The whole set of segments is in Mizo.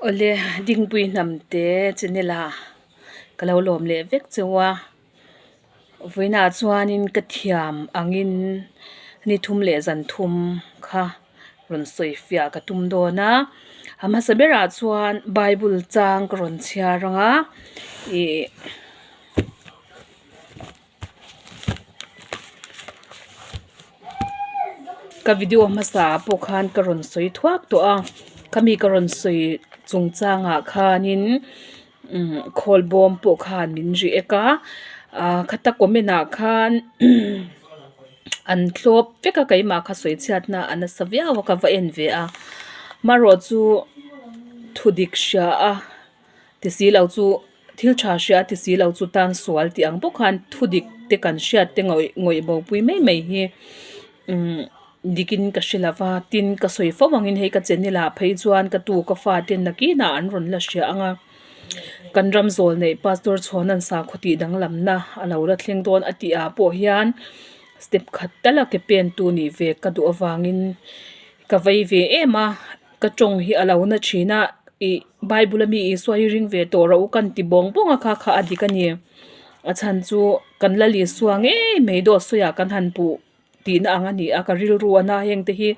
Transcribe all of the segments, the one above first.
Awle Dingpui hnamte channel ah ka lo lawm leh vek cheu a, vawiinah chuanin ka thiam angin ni thum leh zan thum kha rawn sawi fiah ka tum dawn a, a hmasa berah chuan bible chang ka rawn chhiar ang a ih. Ka video hmasa ah pawh khan ka rawn sawi thuak tawh a khami ka rawn sawi chungchangah khanin umm khawl bawm pawh khan min react a ah khata comment ah khan an thlawp vek a keimah kha sawi chhiatna a nasa viau a ka va en ve a marawh chu thudik hria a. Ti si lo chu thil tha hria ti si lo chu tan sual tih ang bawk khan thu dik te kan hriat te ngawih ngawih bo pui mai mai hi umm dikin ka hre lo va tin ka sawi fo angin hei ka channel ah phei chuan ka tu ka fate nakinah an rawn la hria ang a kan ram zawl neih pastor chhuanan sakhaw tih danglamna a lo la thleng dawn a tih ah pawh hian step khat tal a ke pen tu nih ve ka duh avangin ka vei ve em a. Ka tawng hi a lo na thin a, ih Bible a mi Isua hi ring ve tawh rawh u kan ti bawng bawng a kha kha a dik a ni. A chhan chu kan Lal Isua ngei mai dawt sawiah kan han puh tihna ang a ni a, ka rilru a na heng te hi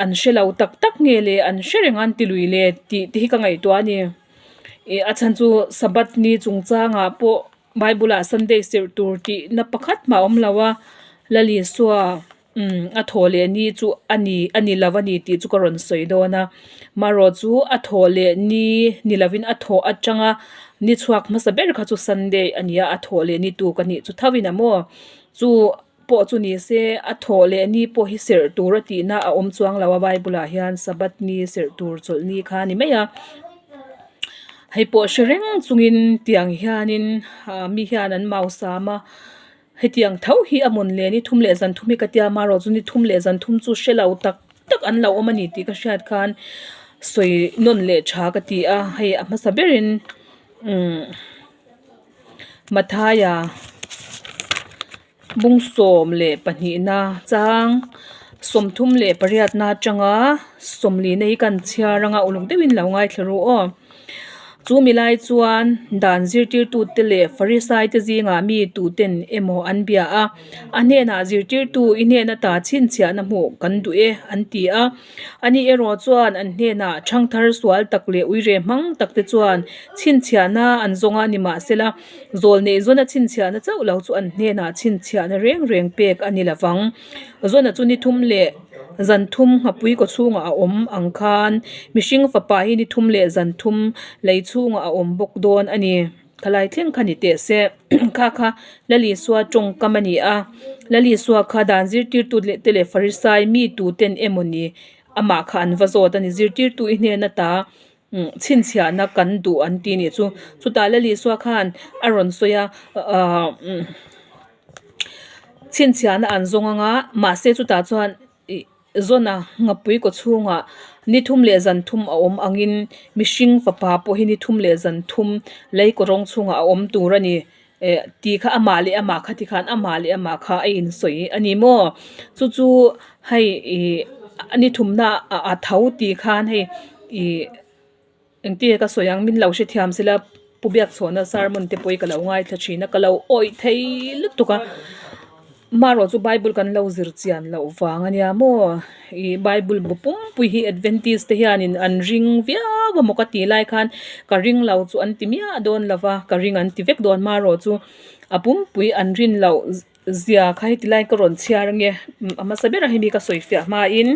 an hre lo tak tak nge le an hre reng a an ti lui le tih te hi ka ngaihtuah a ni. Ih a chhan chu Sabbath ni chungchangah pawh Bible ah Sunday serh tur tihna pakhat mah a awm lo a, Lal Isua. Umm a thaw leh ni chu a ni a ni lo a ni tih chu ka rawn sawi dawn a marawh chu a thaw leh ni ni lovin a thaw atanga ni chhuak hmasa ber kha chu sunday a ni a a thaw leh ni tuk a nih chu tho in a maw chu pawh chu ni se a thaw leh ni pawh hi serh tur a tih na a awm chuang lo a bible ah hian sabbath ni serh tur chawlh ni kha a ni mai a hei pawh hre reng chungin tiang hianin ah mi hian an mausam a. Hetiang tho hi a mawn le ni thum leh zan thum hi ka tia marawh chu ni thum leh zan thum chu hre lo tak tak an lo awm a ni tih ka hriat khan sawi nawn leh tha ka ti a hei a hmasa berin umm Mathaia bung 12 na chang 38 na atanga 40 na hi kan chhiar anga uluk deuhin lo ngaithla ru aw. Chu mi lai chuan dan zirtirtute leh Farisaite zingah mi tuten emaw an bia a, a hnenah zirtirtu i hnen ata chhinchhiahna hmuh kan duh e an ti a. Ani erawh chuan an hnenah thangthar sual tak leh uire hmang takte chuan chhinchhiahna an zawng a nimahsela zawl neih zawna chhinchhiahna chauh lo chu an hnenah chhinchhiahna reng reng pek a ni lovang. Zawna chu ni thum leh Zan thum nghapui kaw chhungah a awm ang khan mihring fapa hi ni thum leh zan thum lei chhungah a awm bawk dawn a ni. Khalai thleng kha ni teh se kha kha Lalisua tawngkam a ni a, Lalisua kha dan zirtirtu leh te leh Farisai mi tuten emaw ni amah kha an va zawt a ni. Zirtirtu i hnen ata chhinchhiahna kan duh an ti nih chu. Chutah Lalisua khan a rawn sawi a ahh. Chhinchhiahna an zawng ang a, mahse chutah chuan ih zawna nghapui kaw chhungah ni thum leh zan thum a awm angin mihring fapa pawh hi ni thum leh zan thum lei kaw rawng chhungah a awm tur a ni eh tih kha amah leh amah kha tikhan amah leh amah kha a insawi a ni maw chu chu hei ih ni thumna a tho tih khan hei ih. Engtin ka sawi ang min lo hrethiam sela Pu Biakchhawna sermon te pawh hi ka lo ngaithla thin a ka lo awih thei lutuk a marawh chu bible kan lo zir chian loh vang ania maw ih bible bu pumpui hi adventist te hianin an ring viau a maw ka tih lai khan ka ring lo chu an ti miah dawn lo va ka ring an ti vek dawn marawh chu a pumpui an rin loh Zia kha heti lai ka rawn chhiar ange a hmasa berah hemi ka sawi fiah hmain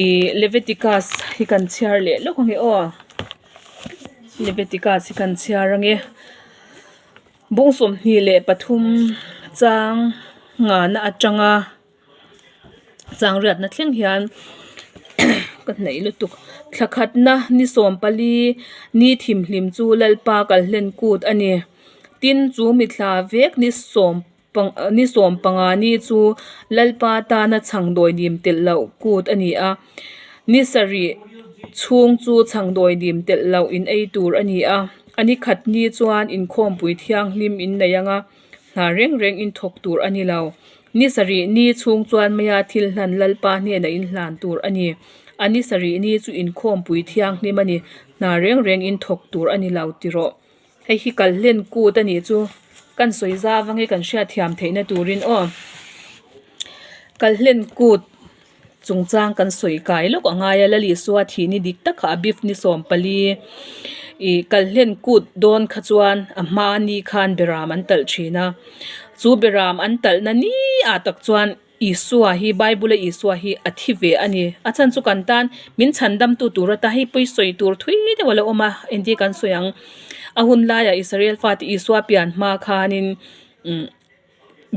ih Leviticus hi kan chhiar leh lawk ange aw Leviticus hi kan chhiar ange bung 23 chang ngana atanga chang riatna thleng hian ka hnaih lutuk thla khatna ni 14 ni thimhlim chu Lalpa kalhlen kut a ni. Tin, chu mithla vek ni sawm pang ni sawm panga ni chu Lalpa tana chhangdawi dim telh loh kut a ni a. Ni sarih chhung chu chhangdawi dim telh loh in ei tur a ni a. A ni khat ni chuan inkhawmpui thianghlim in nei ang a, hna reng reng in thawk tur a ni lo. Ni sarih ni chhung chuan maia thil hlan Lalpa hnenah in hlan tur a ni. A ni sarih ni chu inkhawmpui thianghlim a ni. Hna reng reng in thawk tur a ni lo ti rawh. Hei hi kal hlen kut a nih chu kan sawi zau ange kan hriatthiam theihna turin aw. Kal hlen kut chungchang kan sawi kai lawk a ngai a, Lal Isua thih ni dik tak kha a bif ni 14 ih kal hlen kut dawn kha chuan a hma ni khan beram an talh thin a, chu beram an talhna ni ah tak chuan Isua hi Bible a Isua hi a thi ve a ni. A chhan chu kan tan min chhan damtu tur ata hei pawi sawi tur thui deuh a lo awm a, engtin kan sawi ang. A hun laiah Israel fate Isua pian hma khanin umm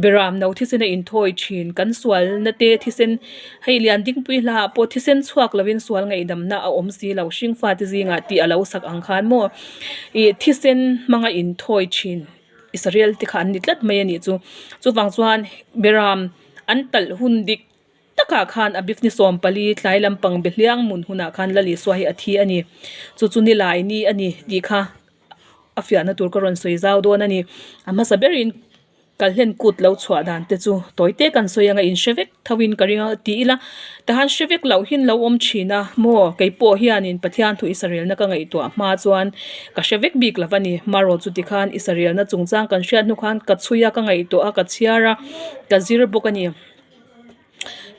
Beram no thisen a inthawi thin, kan sualna te thisen hei lian dingpui hlaah pawh thisen chhuak lovin sual ngaihdamna a awm si lo, hringfa te zingah tih a lo sak ang khan maw ih thisen hmanga inthawi thin Israel te kha an ni tlat mai a nih chu. Chuvang chuan Beram an talh hun dik takah khan a bifni 14 tlai lampang behliang mun hunah khan Lal Isua hi a thi a ni. Chu chu nilai ni a ni tih kha. a fiahna tur ka rawn sawi zau dawn a ni. A hmasa berin kalhlen kut lo chhuah dan te chu tawi te kan sawi anga inhre vek tho in ka ring a ti ila tahan hre vek loh hin lo awm thin a maw keipawh hianin Pathian thu Israelna ka ngaihtuah hma chuan ka hre vek bik lo a ni. Marawh chu tikhan Israelna chungchang kan hriat hnu khan ka chhui a ka ngaihtuah a ka chhiar a ka zir bawk a ni.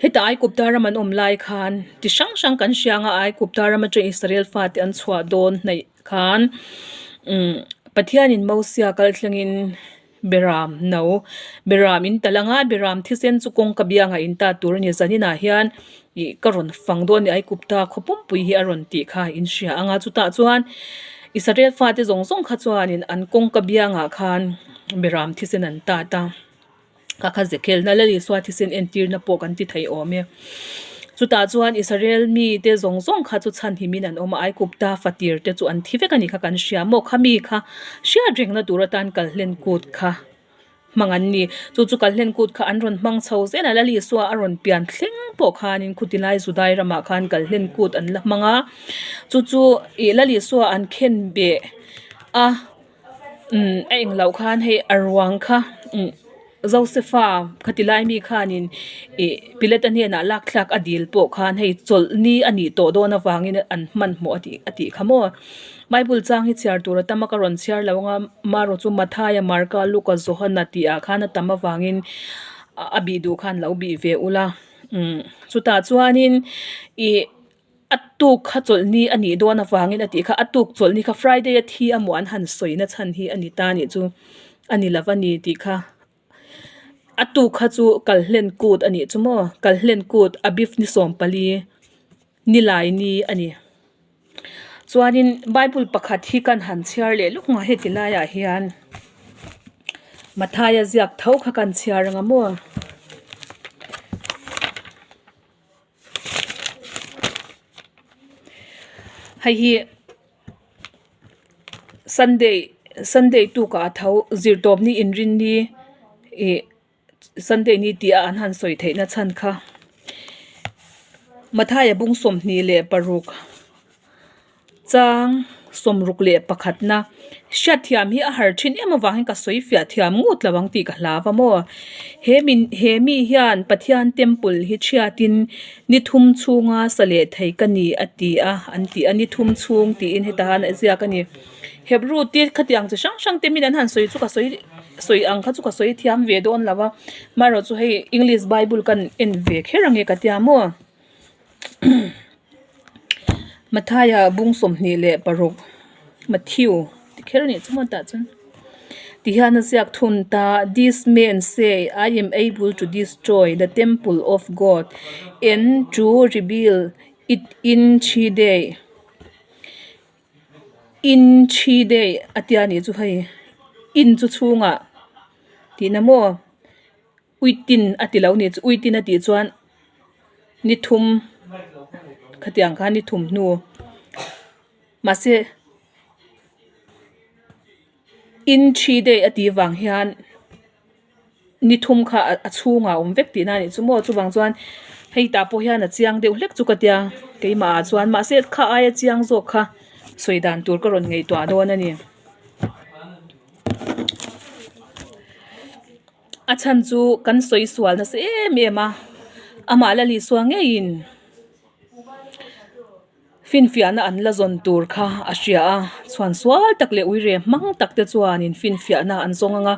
Heta Aikupta ram an awm lai khan ti hrang hrang kan hria anga Aikupta ram atang Israel fate an chhuah dawn hnaih khan umm Pathianin Mosia kal thlengin Beram no Beram in talh anga Beram thisen chu kawngka biangah in tat tur a ni zaninah hian ih ka rawn fang dawn a ni Aikupta khaw pumpui hi a rawn tih kha in hria anga chutah chuan Israel fate zawng zawng kha chuanin an kawngka biangah khan Beram thisen an tat a. Kha kha Zekhelna Lal Isua thisen entirna pawh kan ti thei awm e. Chutah chuan Israel mite zawng zawng kha chu chhanhimin an awm a, Aigupta fatir te chu an thi vek a nih kha kan hria maw? Kha mi kha hriat rengna tur atan kalhlen kut kha hmang an ni. Chu chu kalhlen kut kha an rawn hmang chho zel a, Lal Isua a rawn pian thleng pawh khanin khutilai Judai ramah khan kalhlen kut an la hmang a. Chu chu ih Lal Isua an khen beh a. Umm a eng loh khan hei a ruang kha umm Josepha khati lai mi khanin ih Pilate hnenah lak thlak a dil pawh khan hei chawlh ni a nih tawh dawn avangin an hmanhmawh a tih a tih kha maw. Bible chang hi chhiar tur a tam a ka rawn chhiar lo anga marawh chu Mathaia Marka Luka Johana tih ah khan a tam avangin a bih duh khan lo bih ve ula umm chutah chuanin ih. A tuk kha chawlhni a nih dawn avangin a tih kha a tuk chawlhni kha Friday a thi amaw an han sawi na chhan hi a ni ta nih chu a ni lova ni tih kha a tuk kha chu kalhlen kut a nih chu maw kalhlen kut a bif ni 14 nilai ni a ni chuanin bible pakhat hi kan han chhiar leh lawk ang heti laiah hian. Mathaia ziak tho kha kan chhiar ang a maw. Hei hi sunday sunday tuk ah a tho zirtawp ni inrin ni ih sunday ni tih a an han sawi theih na chhan kha Mathaia bung 26. Chang 61 na hriatthiam hi a har thin em avangin ka sawi fiah thiam ngut lo ang tih ka hlau a maw. He min he mi hian Pathian temple hi chhiatin ni thum chhunga sa leh thei ka ni a ti a an ti a ni thum chhung tiin heta han a ziak a ni. Hebrew te khatiang chi hrang hrang te min an han sawi chu ka sawi sawi ang kha chu ka sawi thiam ve dawn lo a amaherawhchu hei English bible kan en ve kher ang e ka tia maw. Mathaia bung 26 Matthew ti kher a nih chu maw tah chuan tihian a ziak thun ta this man say I am able to destroy the temple of God and to rebuild it in three day in three day a tia nih chu hei in chu chhungah tihna maw. Uitin a ti lo ni chu uitin a tih chuan ni thum khatiang khan ni thum hnu mahse in thi daih a tih vang hian ni thum kha a chhungah a awm vek tihna a nih chu maw chuvang chuan hei tah pawh hian a chiang deuh hlek chu ka tia keimah ah chuan mahse kha aia chiang zawk kha sawi dan tur ka rawn ngaihtuah dawn a ni. A chhan chu kan sawi sual nasa em em a, amah Lal Isua ngeiin. Finfiahna an la zawn tur kha a hria a, chhuan sual tak leh uire hmang tak te chuanin finfiahna an zawng ang a.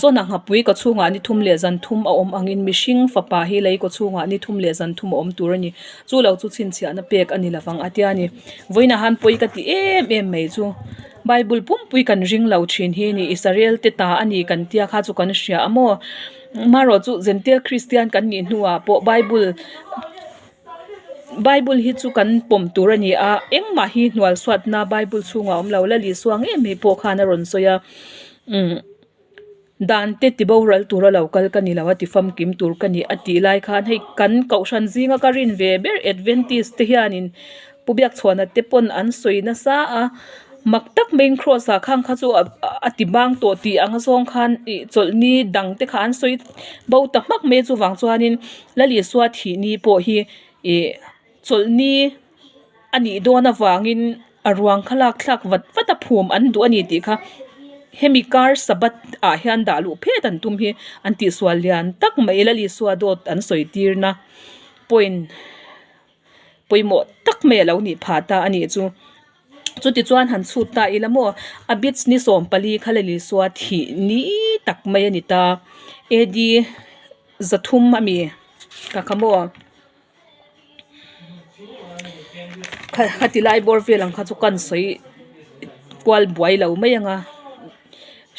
Zawn a nghapui kaw chhungah ni thum leh zan thum a awm angin mihring fapa hi lei kaw chhungah ni thum leh zan thum a awm tur a ni. Chu lo chu chhinchhiahna pek a ni lovang a tia ni. Vawiinah han pawi ka ti em em mai chu Bible pumpui kan ring lo thin hi ni Israel te ta a ni kan tia kha chu kan hria a maw? Marawh chu Gentile Christian kan nih hnuah pawh Bible Bible hi chu kan pawm tur a ni a, engmah hi hnual suatna Bible chhungah a awm lo. Lal Isua ngei mai pawh khan a rawn sawi a, umm dan te ti boral tura lo kal ka ni lo a, ti famkim tur ka ni a tih lai khan hei kan kohhran zinga ka rin ve ber Adventist te hianin Pu Biakchhuana te pawn an sawi nasa a, mak tak maiin cross ah khang kha chu a ti bang tawh tih ang zawng khan ih chawlhni dang te kha an sawi bo ta hmak mai a chuvang chuanin Lal Isua thih ni pawh hi ih chawlhni a nih dawn avangin a ruang kha lak thlak vat vat a phum an duh a ni tih kha hemi kar sabbath ah hian dah luh phet an tum hi an tihsual lian tak mai Lal Isua dawt an sawi tirna point. Pawimawh tak mai a lo nih phah ta a nih chu. Chutichuan han chhut ta ila maw, a bits ni 14 kha Lal Isua thih ni tak mai a ni ta. AD 300 a mi ka kha maw. Khati lai bawr vel ang kha chu kan sawi kual buai lo mai ang a.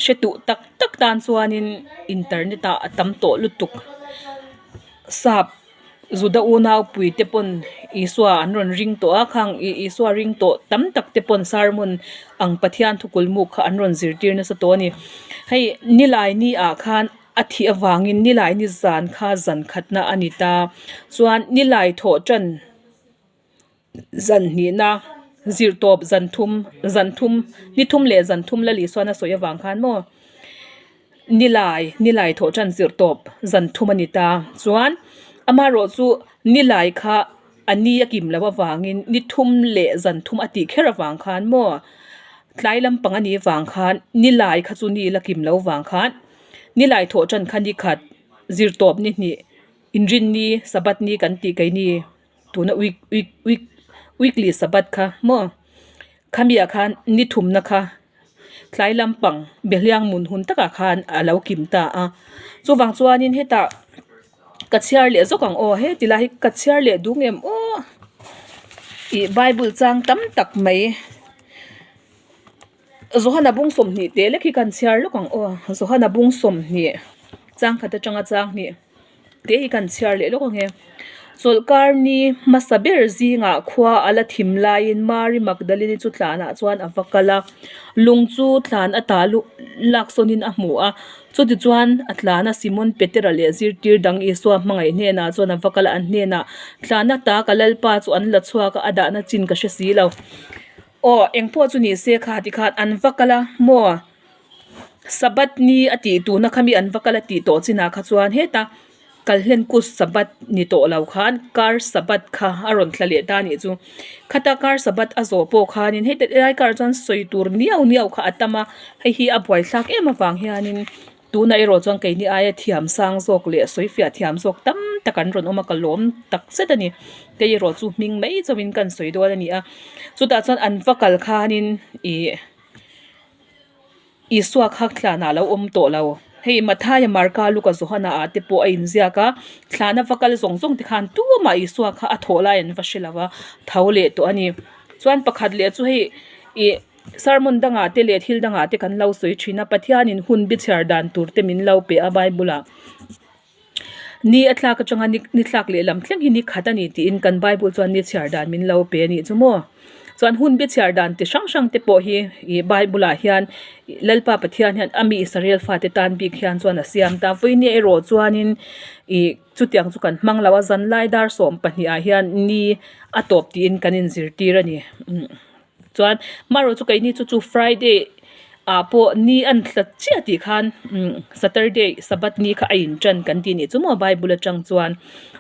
Hre tuh tak tak tan chuanin internet ah a tam tawh lutuk sap. Juda unaupui te pawn Isua an rawn ring tawh a, khang Isua ring tawh tam tak te pawn sermon ang Pathian thukulmuk kha an rawn zirtir nasa tawh a ni. Hei nilai ni ah khan a thih avangin nilai ni zan kha zan khatna a ni ta. Chuan nilai thawh tan zan hnihna zirtawp zan thum zan thum ni thum leh zan thum Lal Isuan a sawi avang khan maw nilai nilai thawh tan zirtawp zan thum a ni ta chuan amaherawh chu nilai kha a ni a kim loh avangin ni thum leh zan thum a tih kher avang khan maw tlai lampang a nih avang khan nilai kha chu ni la kim loh avang khan nilai thawh tan kha ni khat zirtawp ni hnih inrinni sabbath ni kan tih keini. Tuna week week week weekly sabbath kha maw khami ah khan ni thumna kha tlai lampang behliang mun hun takah khan a lo kim ta a chuvang chuanin hetah ka chhiar leh zawk ang aw heti lai hi ka chhiar leh duh ngem aw ih bible chang tam tak mai Johana bung 20 teh lek hi kan chhiar lawk ang aw Johana bung 20 chang khat atanga chang hnih. Tih hi kan chhiar leh lawk ang e. Chawlhkar ni hmasa ber zingah khua a la thim laiin Mary Magdalene chu tlanah chuan a va kal a, lung chu tlan a ta lak sawnin a hmu a. Chutichuan a tlan a Simon Petera leh zirtir dang Isua hmangaih hnenah chuan a va kal a, an hnenah, Tlan a ta ka Lalpa chu an la chhuak a, a dahna chin ka hre si lo. Aw, engpawh chu ni se kha tikhan an va kal a maw? Sabbath ni a tih tuna kha mi an va kal a tih tawh chinah kha chuan heta kalhlen kut Sabbath ni tawh lo khan kar Sabbath kha a rawn tla leh ta a nih chu. Khata kar Sabbath a zawh pawh khanin hei helai karah chuan sawi tur niau niau kha a tam a, hei hi a buaithlak em avang hianin tunah erawh chuan keini aia thiam sang zawk leh sawi fiah thiam zawk tam tak an rawn awm a ka lawm tak zet a ni. Kei erawh chu hming mai chauhin ka sawi dawn a ni a, chutah chuan an va kal khanin ih. Isua kha thlanah a lo awm tawh lo. Hei Mathaia, Marka, Luka, Johana ah te pawh a inziak a, thlana va kal zawng zawng te khan tumah Isua kha a thawh lai an va hre lo va, tho leh tawh a ni. Chuan pakhat leh chu hei ih sermon dangah te leh thil dangah te kan lo sawi thin a, Pathianin hun bi chhiar dan tur te min lo pe a Bible ah. Ni a thlak atanga ni ni thlak leh lam thleng hi ni khat a ni tiin kan bible chuan ni chhiar dan min lo pe a nih chu maw. Chuan hun bi chhiar dan ti hrang hrang te pawh hi ih bible ah hian Lalpa Pathian hian a mi Israel fate tan bik hian chuan a siam ta. Vawinia erawh chuanin ih chutiang chu kan hmang lo a zanlai dar 12 ah hian ni a tawp tiin kan inzirtir a ni. Chuan marawh chu keini chu chu Friday ah pawh ni an tla chiah tih khan umm Saturday Sabbath ni kha a in tan kan tih nih chu maw Bible atang chuan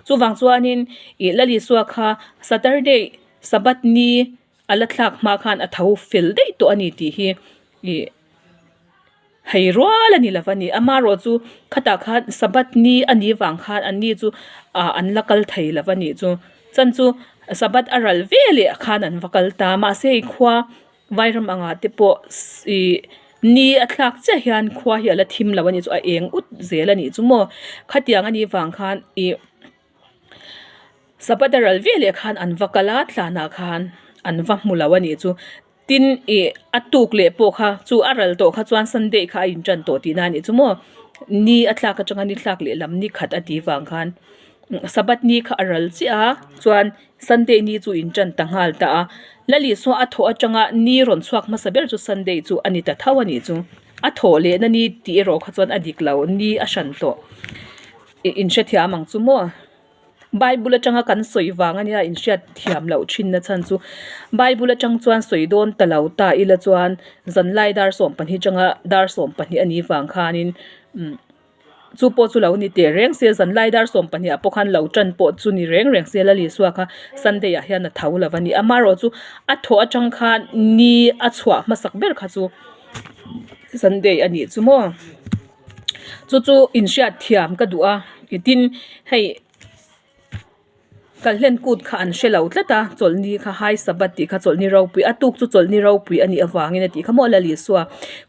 chuvang chuanin ih Lal Isua kha Saturday Sabbath ni a la thlak hma khan a tho fel daih tawh a ni tih hi ih. Hei rual a ni lo va ni. Amaherawh chu khatah khan Sabbath ni a nih vang khan an ni chu ah an la kal thei lo va nih chu. Chan chu Sabbath a ral ve leh khan an va kal ta a mahse hei khua Vairam angah te pawh ih ni a thlak chiah hian khua hi a la thim lo a nih chu a eng ut zel a nih chu maw khatiang a nih vang khan ih Sabbath a ral ve leh khan an va kal a tlanah khan an va hmu lo a nih chu tin ih a tuk leh pawh kha chu a ral tawh kha chuan Sunday kha a in tan tawh tihna a nih chu maw ni a thlak atanga ni thlak leh lam ni khat a tih vang khan Sabbath ni kha a ral chiah a chuan Sunday ni chu in tan ta nghal ta a Lalisua a thawh atanga ni rawn chhuak hmasa ber chu Sunday chu a ni ta tho a nih chu a thawh lehna ni tih erawh kha chuan a dik lo ni a hran tawh ih in hrethiam ang chu maw. Bible atanga kan sawi vang ania inhriat thiam loh thin na chhan chu Bible atang chuan sawi dawn ta lo ta ila chuan zanlai dar 12 atanga dar 12 a nih vang khanin umm chu pawh chu lo ni teh reng se zanlai dar 12 ah pawh khan lo tan pawh chu ni reng reng se Lalisua kha Sunday ah hian a tho lo a ni. Amaherawhchu a thawh atang khan ni a chhuah hmasak ber kha chu Sunday a nih chu maw. Chu chu inhriat thiam ka duh a tin hei kalhlen kut kha an hre lo tlat a chawlhni kha hai sabbath tih kha chawlhni ropui a tuk chu chawlhni ropui a nih avangin a tih kha maw Lalisua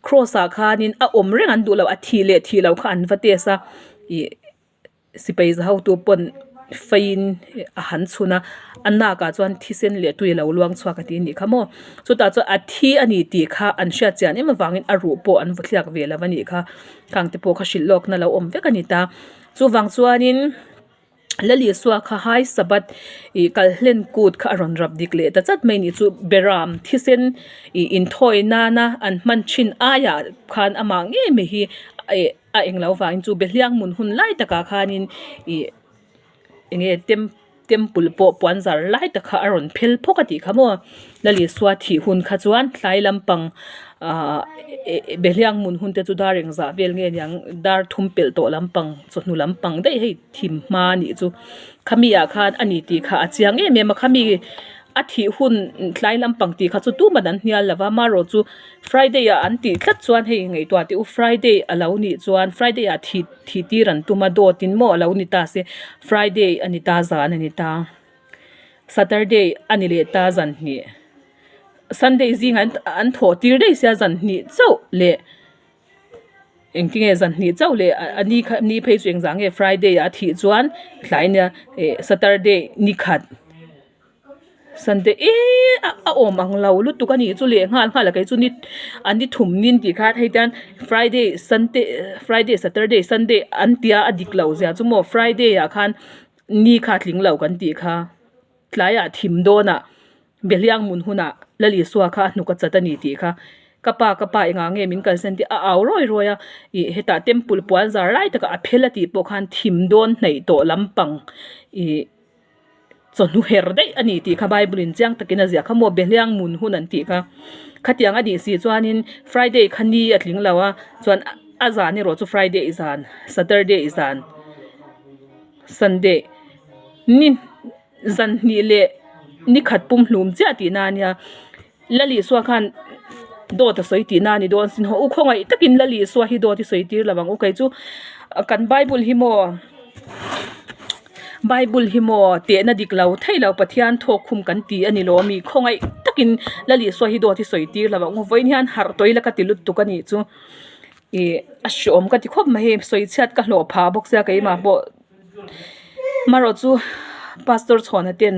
cross ah khanin a awm reng an duh lo a thih leh thih loh kha an va test a ih. Sipai za hotu pawn feiin a han chhun a, a nakah chuan thisen leh tui a lo luang chhuak a ti anih kha maw. Chutah chuan a thi a ni tih kha an hriat chian em avangin a ruh pawh an vaw thliak ve lo a nih kha. Khang te pawh kha hrilh lawkna lo awm vek a ni ta. Chuvang chuanin Lalisua kha hai Sabbath ih kalhlen kut kha a rawn rap dik leh ta chat mai a nih chu. Beram thisen ih inthawi nana an hman thin aiah khan amah ngei mai hi ih. A englo vangin chu Behliang hmun hun lai takah khanin ih enge tem temple pawh puan zar lai tak kha a rawn phel phawk a tih kha maw Lalisua thih hun kha chuan tlai lampang ahh Behliang hmun hun te chu dar engzah vel nge niang dar thum pelh tawh lampang chawhnu lampang daih hei thim hma a nih chu khami ah khan a ni tih kha a chiang em em a khami a thih hun tlai lampang tih kha chu tuman an hnial lo va amaherawh chu. Friday ah an tih tlat chuan hei ngaihtuah teh u Friday a lo nih chuan Friday ah thih thih tir an tum a dawt in maw a lo ni ta se Friday a ni ta zan a ni ta Saturday a ni leh ta zan hnih Sunday zingah an an thawh tir daih sia zan hnih chauh leh engtinge zan hnih chauh leh a ni kha ni phei chu engzah nge Friday ah a thih chuan tlai nia ih Saturday ni khat. Sunday eee a a awm ang lo lutuk a nih chu leh nghal nghal a kei chu ni an ni thum nin tih khan hei tian Friday Sunday Friday Saturday Sunday an tia a dik loh zia chu maw Friday ah khan ni kha a tling lo kan tih kha tlaiah thim dawnah Behliang mun hunah Lalisua kha a hnuk a chat a ni tih kha ka pa ka pa engah nge min kalsan tih a au rawi rawi a ih hetah temple puan zar lai takah a phel a tih pawh khan thim dawn hnaih tawh lampang ih. Chawhnu her daih a ni tih kha Bible in chiang takin a ziah kha maw Behliang mun hun an tih kha. Khatiang a nih si chuanin Friday kha ni a tling lo a, chuan a zan erawh chu Friday zan, Saturday zan, Sunday ni zan hnih leh ni khat pum hlum chiah tihna a nia. Lalisua khan dawt a sawi tihna a ni dawn sin haw u khawngaih takin Lalisua hi dawt i sawi tir lo ang u kei chu kan Bible hi maw Bible hi maw tehna dik lo thei lo Pathian thawk khum kan ti a ni lo ami khawngaih takin Lalisua hi dawt i sawi tir lo ang u vawiin hian harh tawih la ka ti lutuk a nih chu ih a hreawm ka ti khawp mai hei sawi chhiat ka hlawh phah bawk sia keimah pawh marawh chu Pastor Chhuana ten.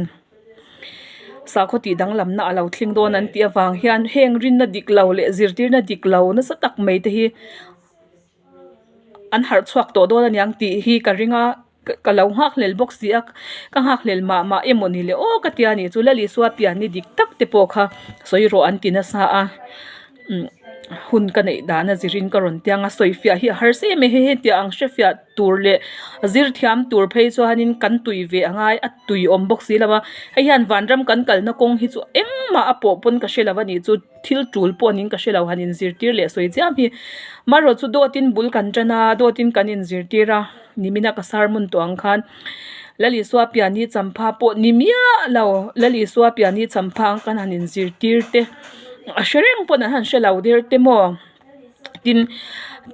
Sakhaw tih danglamna a lo thleng dawn an tih avang hian heng rinna dik lo leh zirtirna dik lo nasa tak mai te hi an harh chhuak tawh dawn aniang tih hi ka ring a ka lo nghakhlel bawk si a ka nghakhlel mah mah emaw ni le aw ka tia nih chu Lalisua pian ni dik tak te pawh kha sawi rawh an ti nasa a. Hun ka neih dan a zirin ka rawn tiang a, sawifiah hi a harsa em em hei hetiang ang hrefiah tur leh zir thiam tur phei chuanin kan tui ve a ngai a tui awm bawk si lo a, hei hian vanram kan kalna kawng hi chu engmah a pawh pawn ka hre lo a nih chu thil tul pawh niin ka hre lo han inzirtir leh sawi chiam hi marawh chu dawtin bul kan tan a dawtin kan inzirtir a nimina ka sermon tawh ang khan Lalisua pian hi champha pawh ni miah lo Lalisua pian hi champha ang kan han inzirtir te. A hre reng pawn an han hre lo der te maw tin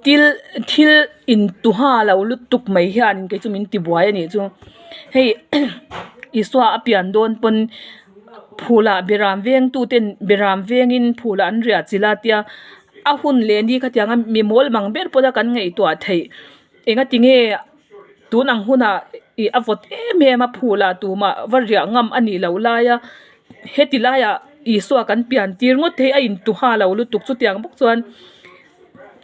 til thil in tuha lo lutuk mai hian kei chu min ti buai a nih chu hei. Isua a pian dawn pawn phulah beram vengtuten beram vengin phulah an riah chilh a tia a hun leh ni khatianga mi mawl mang ber pawh a kan ngaihtuah theih enga tinge tun ang hunah ih a vawt em em a phulah tumah va riah ngam a nih loh lai a heti laiah Isua kan pian tir ngawt thei a intuha lo lutuk chutiang bawk chuan.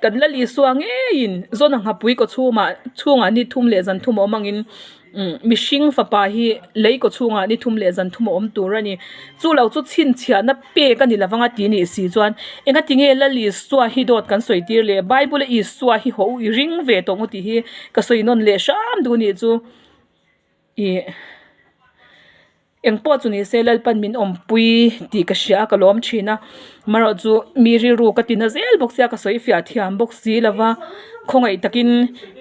Kan la Isua ngeiin Zona nghapui kaw chhumah chhungah ni thum leh zan thum a awm angin umm mihring fapa hi lei kaw chhungah ni thum leh zan thum a awm tur a ni. Chu lo chu chhinchhiahna pek a ni lovang a ti nih si chuan engati nge Lal Isua hi dawt kan sawi tir leh Bible a Isua hi haw u i ring ve tawh ngawt tih hi ka sawi nawn leh hram duh nih chu ih. Engpawh chu ni se Lalpan min awmpui tih ka hria a ka lawm thin a, amaherawh chu mi rilru ka tina zel bawk sia ka sawi fiah thiam bawk si lo va, khawngaih takin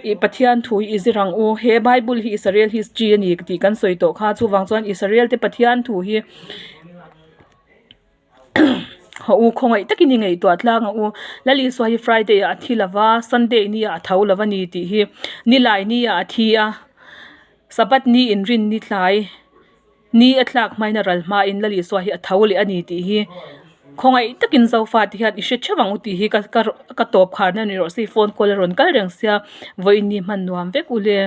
ih Pathian thu hi i zir ang u, he Bible hi Israel history a ni tih kan sawi tawh kha chuvang chuan Israel te Pathian thu hi Haw u khawngaih takin i ngaihtuah tlang ang u, Lal Isua hi Friday ah a thi lova, Sunday ni ah a tho lova ni tih hi Nilai ni ah a thi a, Sabbath ni inrin ni tlai ni a tlak hmain a ral hmain Lal Isua hi a tho leh a ni tih hi khawngaih takin Zofa te hian i hre theuh ang u tih hi ka ka tawp kharna ni rawh se phone call a rawn kal reng sia vawiin ni hman nuam vek u le.